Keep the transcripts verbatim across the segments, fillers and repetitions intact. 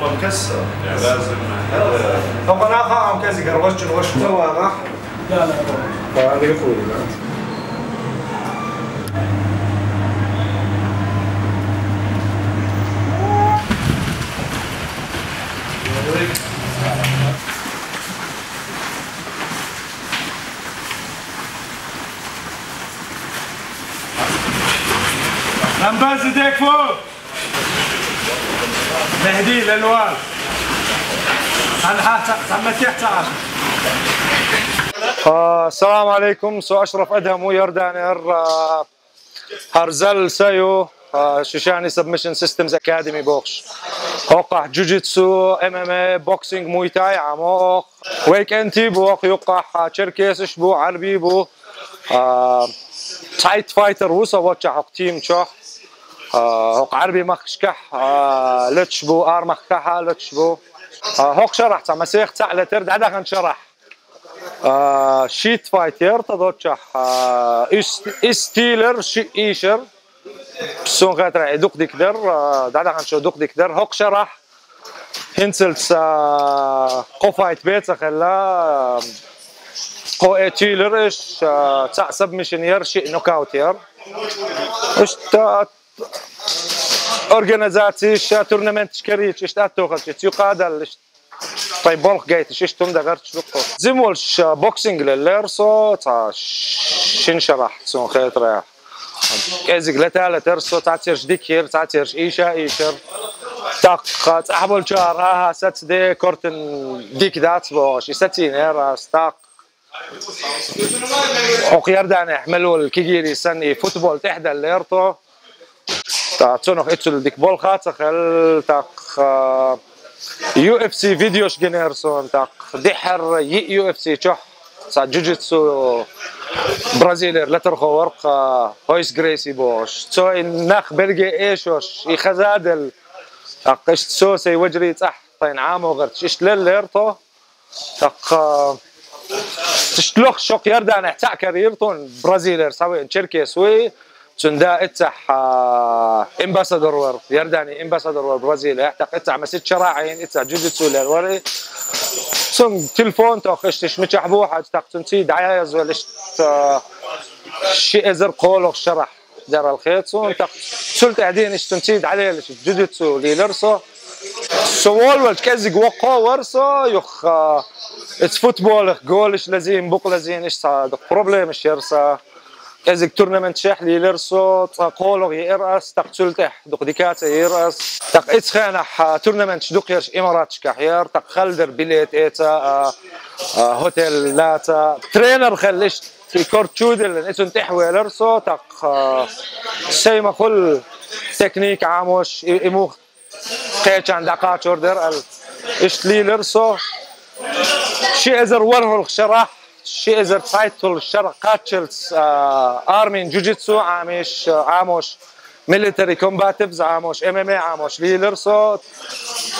مكسر، يعني لازم هذا. طب أنا أخاف عم كذي قروشت الوش. سوا راح. لا، لا، لا. فهذا يخوي، لا. لمباز ايديك فوق. مهدي للوال. هل حاجة، هل مسيح تعال. آه، السلام عليكم. سو أشرف أدهم ويردانر، آه، هرزل سيو، آه، شوشاني سبمشن سيستمز أكاديمي بوخش. هوقع جوجيتسو، ام ام اي، بوكسينج، موي تاي، عموخ. ويك انتي بوخ يوقع، آه، تشركيس، شبو، عربي، بو. آه، تايت فايتر وسا واتشا حق تيم تشوح. آه، هوق عربي مخشكح، آه، لتش بو، آر مخكحة، لتش بو. آه، هوق شرح تا مسيخ تا لتر، دعدا خن شرح. آه، شيت فايتر، تضوتشح، آه، إس-، إستيلر، شي إيشر. سون غاترا دوق ديك در، آه، دعدا خن شو دوق ديك در، هوق شرح. هنسلت، آه، قو فايت بيتسا خلا، آه، قو إيتيلر إيش، آه، تا سبمشن ير، شي نوكاوت ير. إيش تا أورجانيزاتي، إيش تورنمنت، إيش كريتش، إيش تاتوخل، إيش تيقادل، إيش طيب، بولخ جايت، إيش إيش تون دغرت شلوكو. زيمولش بوكسينج لليرسو، تا شين شرح، سون خيط ريح. كيزيك لا تالا ترسو، تا تيرش ديكير، تا تيرش إيشا إيشر. تاق، تا أحبول شهر، آها، ست دي كورتن ديك دات بوش، ستين هيرا، ستاق. أوخ يردان يحملوا الكيجيري سني فوتبول تحدى الليرتو. تا تسونخ إتسل ديك بول خاتخل تاق، آه، يو اف سي فيديوش جنيرسون تاق دحر ي-، يو اف سي تشوح. سا جوجيتسو برازيلير لتر خو ورق، آه، هويس جريسي بوش. سو إن ناخ بلغي إيشوش، إي خزادل. تاق إشت سو سي وجري تح، طين عامو غرتش. إشت لليرتو. تاق، آه، تشتلوخ شوق يردان احتاع كاريرتون برازيلير سوي تشيركيس وي. تون دا اتح، آه، امباسادور ور، يرداني امباسادور ور برازيل، احتاق اتح مسيت شراعين، اتح جوجيتسو لير وري. تون تلفون توخ اشتش متشح بوحة، تاق تون تي دعايز ولشت، آه، شي ازر قولوخ شرح. دار الخيط سون تق سلت اهدين اشتنتيد عليه لش جدتسو ليلرسو. سوول ولش كزق وقو ورسو يخ، آه، اتس فوتبول اخ جولش لزين بوق لزين اش صادق بروبليم اش يرسا. كزق تورنمنت شيح ليلرسو تقولو يرأس تق سلت اح دق ديكاتا يرأس. تق اتس خانح، آه، تورنمنت شدق يرش امارات شكاحير تق خلدر بليت ايتا، آه، آه، هوتيل لاتا ترينر خلش في كورت شودل اتون تحويلرسو تق، آه، سيما كل تكنيك عاموش ي-، يموخ قيتشان دقاتشور دير ال-، اشتلي لرسو. شي ازر ورهو الشرح، شي ازر تايتل الشرح قاتشلس، آه، ارمين جوجيتسو عامش، آه، عاموش ميليتري كومباتيفز عاموش ام ام اي عاموش لي لرسو.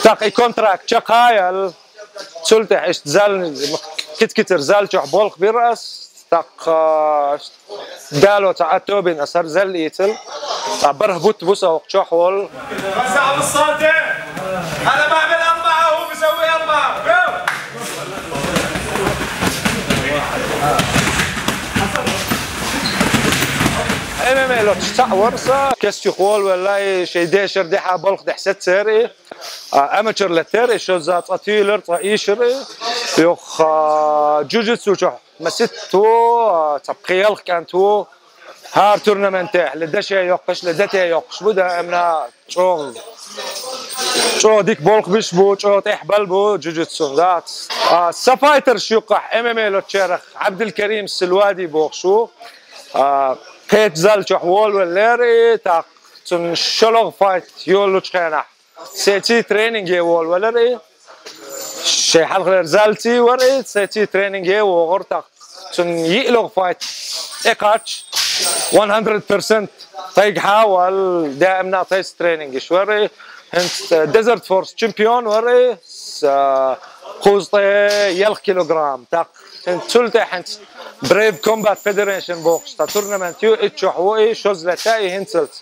تاقي كونتراكت شقايل سلتح اشت زال كت كتر زال شوح بولخ برأس. تاق، آه، دالو تاع التوبين أسر زل إيتل. تاع بره بوت بوسا وقت شحول. بس عم الصوتي. أنا بعمل أربعة، هو بيسوي أربعة. جو. ام ام اي لو تشتع ورسا كاستي خول ولا شي ديشر دي حابل خدح ست سيري. آه، اماتشر لتر شو زات اتيلر تا ايشر. يوخ، آه، جوجيتسو شو مسيت تو، آه، تبقي يلخ كان تو. هار تورنمنت لدشي يوقش لدتي يوقش بدا امنا شو شو ديك بولخ بش بو شو تيح بل بو جوجيتسو ذات. آه، سفايتر شيوقح ام ام اي لو تشيرخ عبد الكريم السلوادي بوخشو. آه، قيت زال شو حوول والليري تاق تن شلوغ فايت يولو تشخينح. سيتي تريننج يول ولري. شي حلق رزالتي وري سيتي تريننج يو غرتق. تن يئلغ فايت. إقاتش. مية بالمية. طيق حاول دائم ناطيس تريننج شوري. هنت ديزرت فورس تشامبيون وري. س-، قوزطي يلخ كيلوغرام. تاق. هنت سلطة هنت بريف كومبات فيدريشن بوكس. تا تورنمنت يو اتشو حوئي شوزلة تاي هنسلت.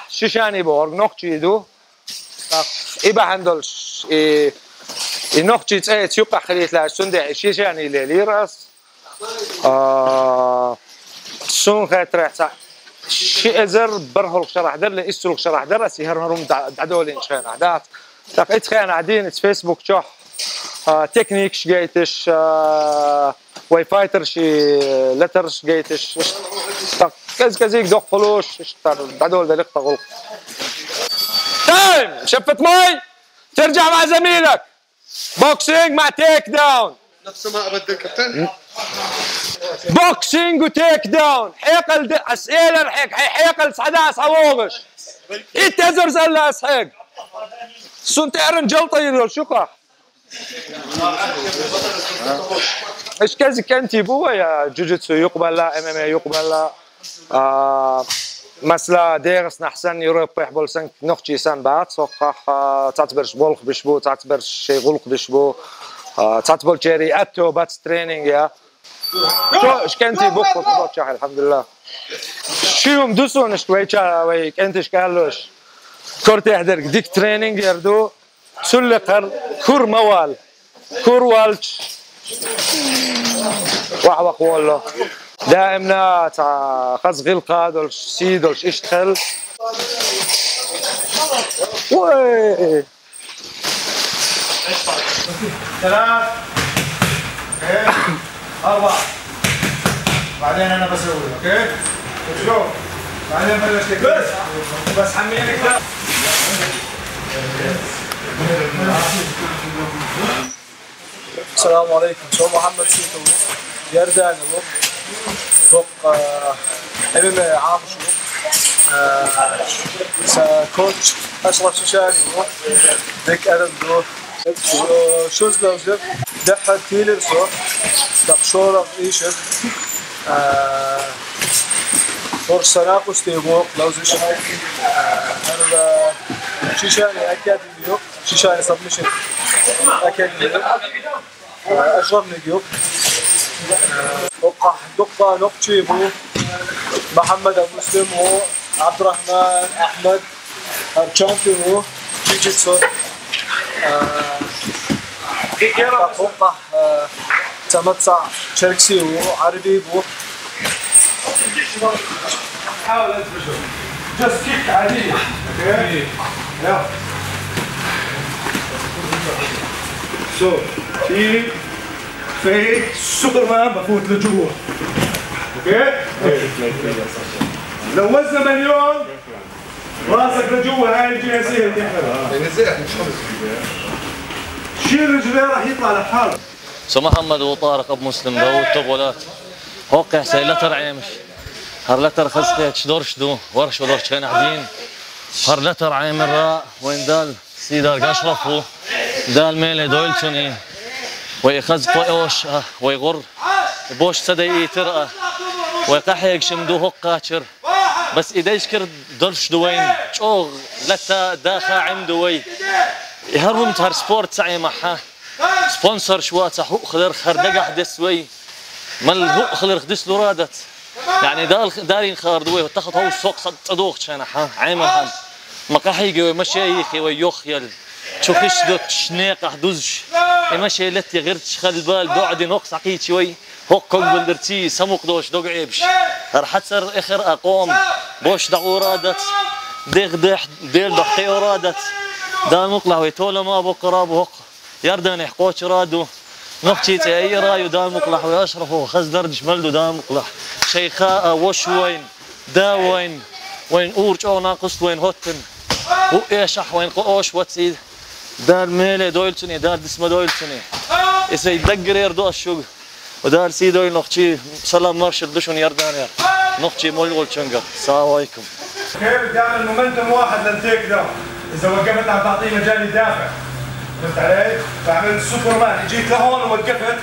Юкъахь шишани бохург нохчий ду. ТӀаккха и бахьана долуш, и, и нохчий цӀе эца юккъахь хилийталаш, цундела и шишани лелийра ас. А, суна хетарехь, цхьа ши эзар бархӀалгӀа шарахь дара, исс цхьалгӀа шарахь дара ас и хӀара хӀума дӀа-, дӀадолийначу хенахь, дац. ТӀаккха ицу хенахь дийна, ицу Facebook чохь, а, техникаш гайташ, а, вай файтерши летарш гайташ, иштта кӀез-кӀезиг доккхалуш, иштта дӀадоладелира тхан гӀуллакх. Тайм! Шаффат мой! Тержа маа замилак! Боксинг маа тейкдаун! نفس ما أبدل كابتن. Боксинг у тейкдаун! Хьекъал де, ас элар хьега, хьайн хьекъал схьадаха, схьавогӀуш! Итт эзар залла ас хьега! Сун тӀера джалтӀа йир йолуш юкъахь. Иштта кӀезиг кӀентий бу вай, а, джиу-джитсу юкъабелла, М М А юкъабелла. А, масала, ДегӀастанахь санна, Европехь болу санна, нохчий санна бац хӀокхахь, а, цхьацберш болх беш бу, цхьацберш шайн гӀуллакх деш бу, а, цхьацболчеран аьтто бац тренинг ян. Цо, иштта кӀентий бу-кх хӀокху спортехь, алхьамдулиллахӀ. Ши хӀума ду суна иштта вайча-, вай кӀенташка аьлларш. Кортехь дерг дика тренинг яр ду. Цул лекхара кура ма вала. Кура ваьлча, ваха-ваха волало. Даимна цхьа хаза гӀиллакх долуш, сий долуш иштта хила. Ой! ثلاث. اوكي. اربع. بعدين انا بسوي، اوكي؟ شوف. بعدين بلش تكبر. بس حميني كده. السلام عليكم. سو محمد سيتو. يردان. بوك، آه، ام ام اي عام شو. آه، سا كوتش اشرف شيشاني. بيك ارندو. شو، شو زلزل؟ دحر تيلر سو. دق شورق ايشر. آه، فرصة ناقص تيبوك، لو زي شو. آه، هذا شيشاني اكاديميو. شيشاني سبمشن اكاديميو. آه، اشرف نيجيو. آه، وقع دقة نقشي بو. محمد ابو مسلم هو. عبد الرحمن احمد. تشامبيون هو. جيجيتسو. آه، وقع، آه، تمتع تشركسي هو. عربي بو. حاول انت بشوف. جاست كيك عادية. اوكي؟ يلا. سو، في، في سوبرمان بفوت لجوا. اوكي؟ لو وزنه مليون، راسك لجوا، هاي الجهة سهل تحمل. شيل رجليه راح يطلع لحاله. سو محمد وطارق ابو مسلم، لو التوب ولات. ХӀокху сай латар Ӏемаш. ХӀара латар хазахеташ дорш ду, варш валарчхьанахь дийна. ХӀара латар Ӏемара вайн Дала сийдолчу Ашраф ву. Дала меле дойла цунна и. Вай хаза кхоьош а, вай гӀур. Бош ца дайийтира а. Вай къахьегаш ма ду хӀокхачара. Бас и дайшкара долуш ду вайн. ЧӀогӀа латта даха Ӏем ду вай. И хӀара хӀума хӀара спорт ца Ӏемахьа. Спонсорш вацахь хӀуъа хиларх хӀара дагахь дес вай. Мел хӀуъа хиларх дислур а дац. Яъни Дала, Далин хаар ду вай, тахана хӀовса сокъ са цӀа дохучу хенахь, хьан, Ӏемахьан. Ма къахьийги вай, ма шен йихи вай йохъелла. Чу хиш доцуш некъахь дузуш. И ма шен летте гӀирташ хала бала доӀа дина хӀокху схьакхийчи вай. ХӀокху когбалдарций самукъа долуш дог Ӏебаш. ХӀара хьацар эхар а къом. Бош дӀагӀур а дац. Дех-дех, Дела дохь кхиор а дац. Дала мукъалахь вай толам а боккхур а бу хӀокху. Ярданехь кхочур а ду. Нохчий цӀе айъар а ю, Дала мукъалахь вай Ашрафо хаза даржаш мел ду, Дала мукъалахь. Шайха а вош вайн, да вайн, вайн ур чӀогӀа накъуст вайн хӀоттан. ХӀуъ эшахь вайн кхоош ваций. Дала меле дойла цуьнан, Дала дис ма дойла цуьнан. И сайн даггарера ду ас шуьга. Ва Дала сий дойла нохчий, салам маршалла ду шуна Ярданера. Нохчий молла волчуьнгара. Салам алейкум. كيف تعمل مومنتوم واحد للتيك داون؟ إذا وقفت عم تعطيه مجال يدافع. فهمت علي؟ بعمل سوبرمان، يجيك لهون ووقفت،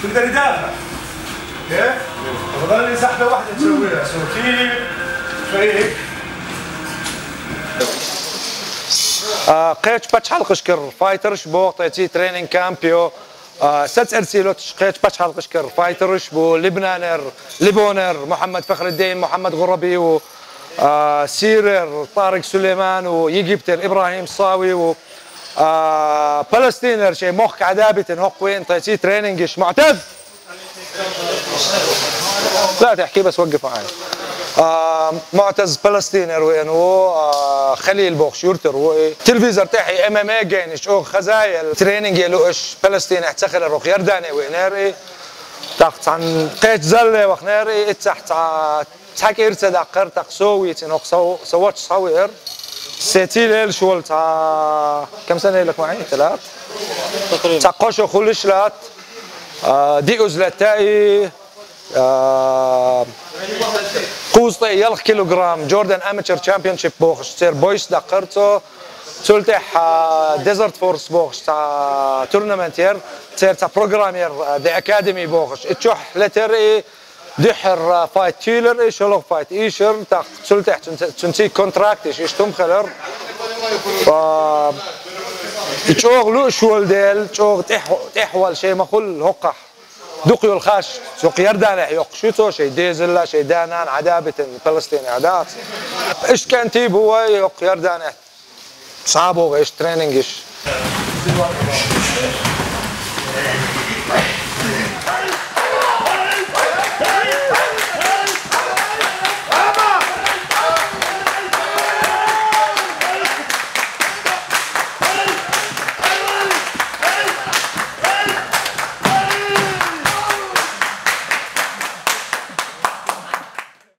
بيقدر يدافع. كيف؟ بضل لي سحبة واحدة تسويها. سو كيف؟ فريق. А, кхечу пачхьалкхашкара файтерш боху тхайций тренинг кампо. А, сацӀерций лоцуш кхечу пачхьалкхашкара файтерш бу Либнанер, Либонер Мухаммад Фахриддин, Мухаммад ГӀураби ву, а, Сирер Тарик Сулейман ву, Египтер Ибрахим Сави ву, а, Палестинер шайн мохк Ӏадабитина хӀокху вен тхайций тренингаш Муътаз. لا تحكي بس وقف معي. А, Муътаз Палестинер веана ву, а, Халил бохуш юртара ву и. Телевизор тӀехь и ММА генаш чӀогӀа хаза а елла, тренинге лууш Палестинехь ца хилар хӀокху Ярдане веанера и. ТӀаккха цхьана кхечу залле ваханера и, иццахь цхьа, цхьа кӀира ца даккхара, тӀаккха со а вийцина хӀокху со, со ваччахь схьавеара. Сеций лелаш волу цхьа, كم سنة لك معي؟ ثلاث؟ تقريبًا. Цхьа кхо шо хуьлуш лаьтта, а, диъаза летта и, а, кхузткъе ялх килограмм Jordan Amateur Championship бохуш, церан бойс даккхара цо. Цул тӀаьхьа Desert Force бохуш цхьа турнамент яра, церан цхьа программа яра, а, The Academy бохуш. И чохь летара и дуьххьара файт туьйлира и, шолгӀа файт ийшира, тӀаккха цул тӀаьхьа цун-, цуьнций контракт иштта хӀума хилира. А, и чӀогӀа лууш волу дела, чӀогӀа тӀехь-, тӀехвала шайн ма хуьллу хӀокхахь. Дукха йолу хаш, цу Ярданехь йоккхуш ю цо, шайн дезалла, шайн да-нана Ӏадабитина Палестинехь дац. Иштта кӀентий бу вай хӀокху Ярданехь. Схьа а богӀу иштта тренингаш.